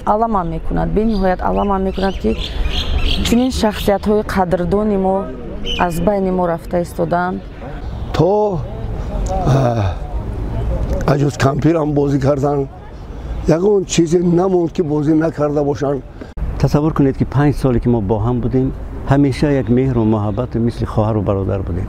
Аламам мекунад, бениҳоят аламам мекунад, ки чунин шахсиятҳои қадрдони мо аз байни мо рафта истодаанд. То аҷуз кампирам бозӣ кардан, ягон чизе намонд, ки бозӣ накарда бошанд. Тасаввур кунед, ки 5 соле ки мо бо ҳам будем, ҳамеша як меҳру муҳаббату мисли хоҳару бародар будем.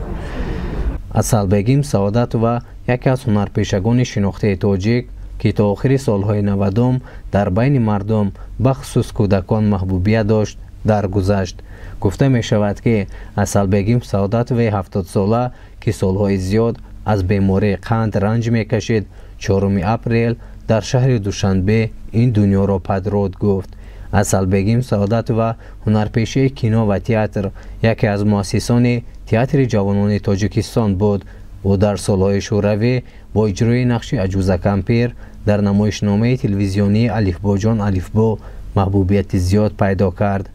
Асалбегим Саодатова яке аз ҳунарпешагони шинохтаи тоҷик, ки то охири солҳои 90-ум дар байни мардум, бахусус кӯдакон, маҳбубият дошт, даргузашт. Гуфта мешавад, ки Асалбегим Саодатоваи 70-сола, ки солҳои зиёд аз бемории қанд ранҷ мекашид, 4 апрел дар шаҳри Душанбе ин дунёро падруд гуфт. Асалбегим Саодатова ҳунарпешаи кино ва театр, яке аз муассисони Театри ҷавонони Тоҷикистон буд. Ӯ дар солҳои шӯравӣ бо иҷрои нақши Аҷуза кампир дар намоишномаи телевизионии «Алифбоҷон Алифбо» маҳбубияти зиёд пайдо кард.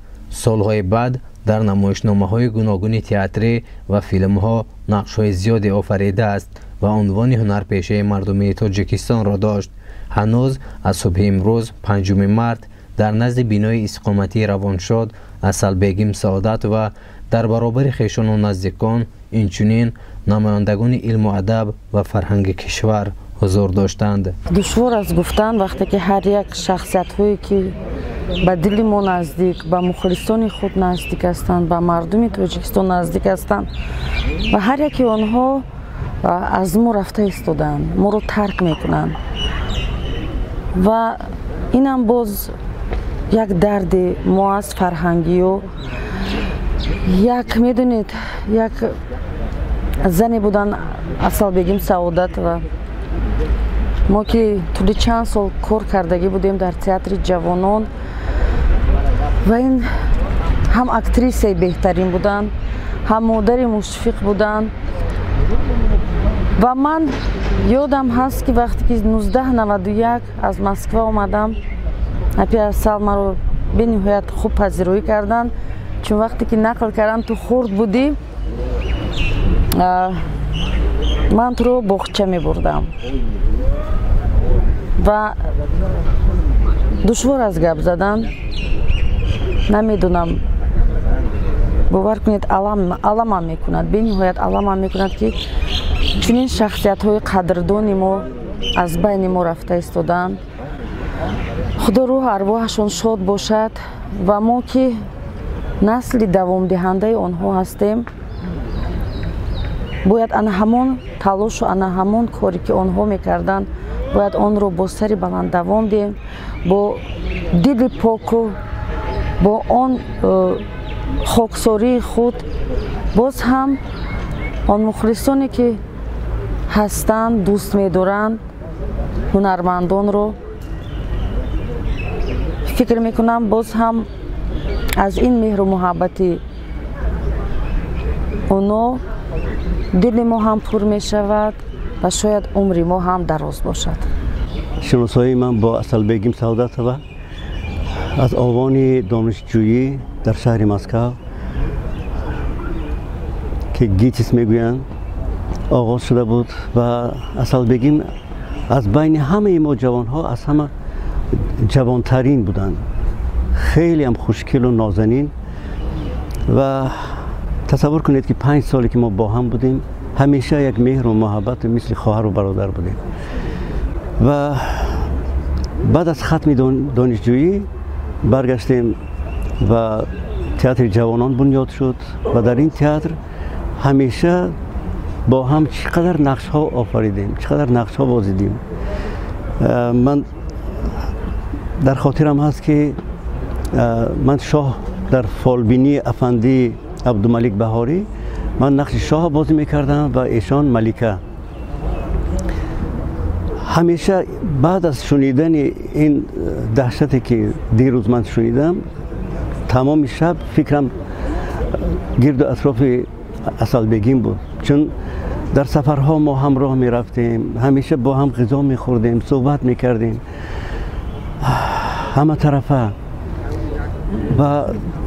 Солҳои баъд дар намоишномаҳои гуногуни театрӣ ва филмҳо нақшҳои зиёде офаридааст ва унвони ҳунарпешаи мардумии Тоҷикистонро дошт. Ҳанӯз аз субҳи имрӯз, 5 март, дар назди бинои истиқоматии равоншод Асалбегим Саодатова дар баробари хешону наздикон, инчунин намояндагони илму адаб ва фарҳанги кишвар ҳузур доштанд. Душвор аст гуфтан, вақте ки ҳар як шахсиятҳое, ки ба дили мо наздик, ба мухлисони худ наздик ҳастанд, ба мардуми Тоҷикистон наздик ҳастанд ва ҳар яке онҳо аз мо рафта истодаанд, моро тарк мекунанд ва инам боз як дарди мо аст, фарҳангию. Як, медонед, як зане будан, Асалбегим Саодатова. Мо ки тӯли чанд сол кор кардагӣ будем дар Театри ҷавонон ва ин ҳам актрисаи беҳтарин буданд, ҳам модари мушфиқ буданд. Ва ман ёдам ҳаст, ки вақте ки 1991 аз Москва омадам, апи Асал маро бениҳоят хуб пазироӣ карданд, чун вақте ки нақл кардам: «Ту хурд будӣ, ман туро боғча мебурдам». Ва душвор аст гап задан, намедонам, бовар кунед, аламам мекунад, бениҳоят аламам мекунад, ки чунин шахсиятҳои қадрдони мо аз байни мо рафта истодаанд. Худо рӯҳу арвоҳашон шод бошад ва мо, ки насли давомдиҳандаи онҳо ҳастем, бояд ана ҳамон талошу ана ҳамон коре, ки онҳо мекарданд, бояд онро бо сари баланд давом диҳем, бо дили поку бо он хоксории худ. Боз ҳам он мухлисоне, ки ҳастанд, дӯст медоранд ҳунармандонро, фикр мекунам, боз ҳам аз ин меҳру муҳаббати оно дили мо ҳам пур мешавад ва шояд умри мо ҳам дароз бошад. Шиносоии ман бо Асалбегим Саодатова аз овони донишҷӯӣ дар шаҳри Москав, ки ГИТИС мегӯянд, оғоз шуда буд. Ва Асалбегим аз байни ҳамаи мо ҷавонҳо аз ҳама ҷавонтарин буданд, хелеам хушкилу нозанин. Ва тасаввур кунед, ки 5 соле ки мо бо ҳам будем, ҳамеша як меҳру муҳаббату мисли хоҳару бародар будем. Ва баъд аз хатми донишҷӯӣ баргаштем ва Театри ҷавонон бунёд шуд ва дар ин театр ҳамеша бо ҳам чӣ қадар нақшҳо офаридем, чӣ қадар нақшҳо бозидем. Ман дар хотирам ҳаст, ки ман шоҳ дар «Фолбинии афандӣ» Абдумалик Баҳорӣ, ман нақши шоҳ бозӣ мекардам ва эшон малика. Ҳамеша баъд аз шунидани ин даҳшате, ки дирӯз ман шунидам, тамоми шаб фикрам гирду атрофи Асалбегим буд, чун дар сафарҳо мо ҳамроҳ мерафтем, ҳамеша бо ҳам ғизо мехӯрдем, суҳбат мекардем ҳама тарафа. Ва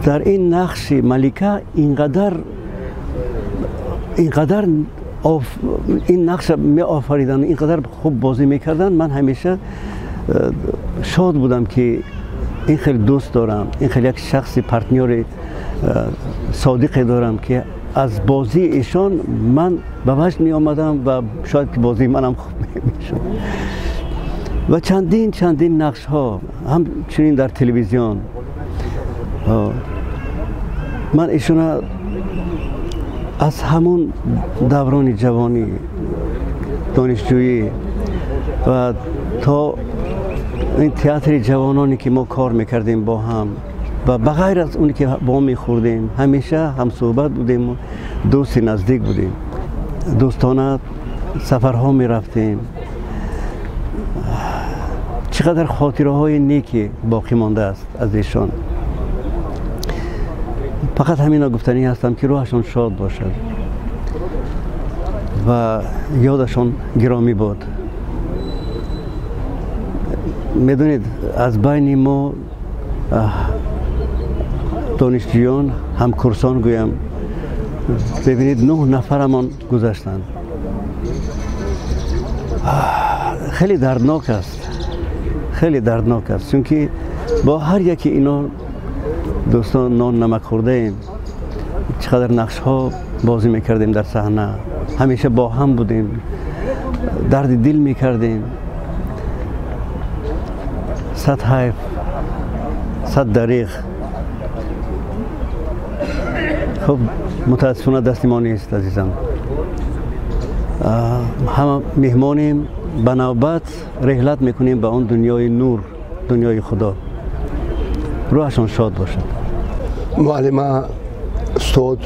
дар ин нақши малика инқадар, инқадар ин нақша меофариданд, ин қадар хуб бозӣ мекарданд. Ман ҳамеша шод будам, ки ин хеле дӯст дорам, ин хеле як шахси партнёри содиқе дорам, ки аз бозии эшон ман ба ваҷд меомадам ва шояд ки бозии манам хуб мешуд. Ва чандин чандин нақшҳо ҳамчунин дар телевизион. Ман эшона аз ҳамон даврони ҷавонӣ, донишҷӯӣ ва то ин театри ҷавононе, ки мо кор мекардем бо ҳам ва ба ғайр аз оне ки бо мехӯрдем, ҳамеша ҳамсӯҳбат будем, дӯсти наздик будем, дӯстона сафарҳо мерафтем. Чӣ қадар хотираҳои неки боқӣ мондааст аз эшон. Фақат ҳамино гуфтанӣ ҳастам, ки рӯҳашон шод бошад ва ёдашон гиромӣ буд. Медонед, аз байни мо донишҷӯён, ҳамкурсон гӯям, бибинед, 9 нафарамон гузаштанд. Хеле дарднок аст, хеле дарднок аст, чунки бо ҳар яки ино дӯстон нон намак хӯрдаем, чӣ қадар нақшҳо бозӣ мекардем дар саҳна, ҳамеша бо ҳам будем, дарди дил мекардем. Сад ҳайф, сад дариғ. Хуб, мутаассифона дасти мо нест, азизам. Ҳама меҳмонем, ба навбат реҳлат мекунем ба он дунёи нур, дунёи Худо. Рӯҳашон шод бошад. Муаллима, устод,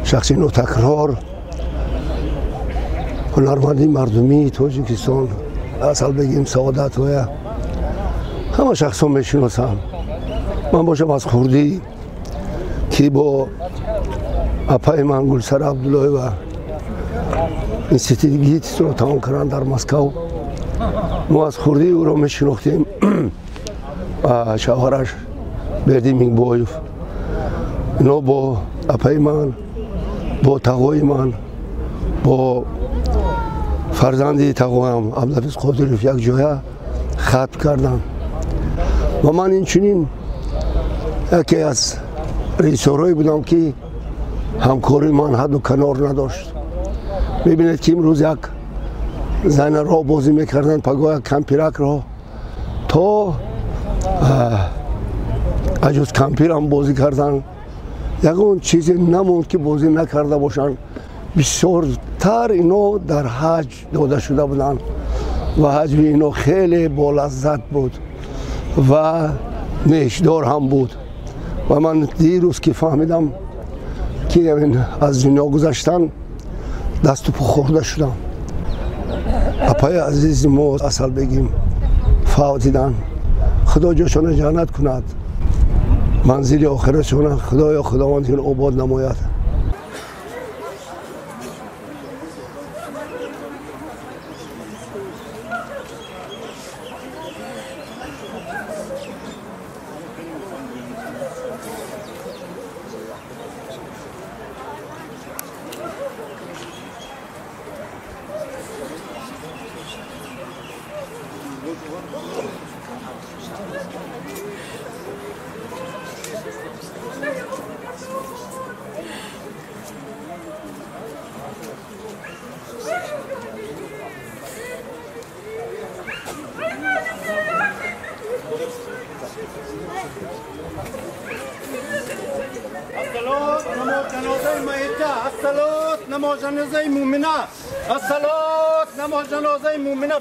шахси нотакрор, ҳунарманди мардумии Тоҷикистон Асалбегим Саодатовая ҳама шахсон мешиносам. Ман бошам аз хурдӣ, ки бо апаи ман Гулсара Абдуллоева институти ГИТИСро тамом карданд дар Москав, мо аз хурдӣ ӯро мешинохтем. Шавҳараш Берди Мингбоев, ино бо апаи ман, бо тағои ман, бо фарзанди тағоям Абдулҳафиз Қодиров якҷоя хатм карданд. Ва ман инчунин яке аз режиссёрҳое будам, ки ҳамкории ман ҳадду канор надошт. Мебинед, ки имрӯз як занаро бозӣ мекарданд, пагоҳ як кампиракро, то аҷуз кампирам бозӣ карданд. Ягон чизе намонд, ки бозӣ накарда бошанд. Бисёртар ино дар ҳаҷ дода шуда буданд ва ҳаҷви ино хеле болаззат буд ва нешдор ҳам буд. Ва ман дирӯз ки фаҳмидам, ки аз дунё гузаштан, дасту по хӯрда шудам. Апаи азизи мо Асалбегим фавтиданд. Худо ҷошона ҷаннат кунад, манзили охиратшона Худоё Худованд обод намояд. نماز جنازه مومنه، الصلاة نماز جنازه مومنه.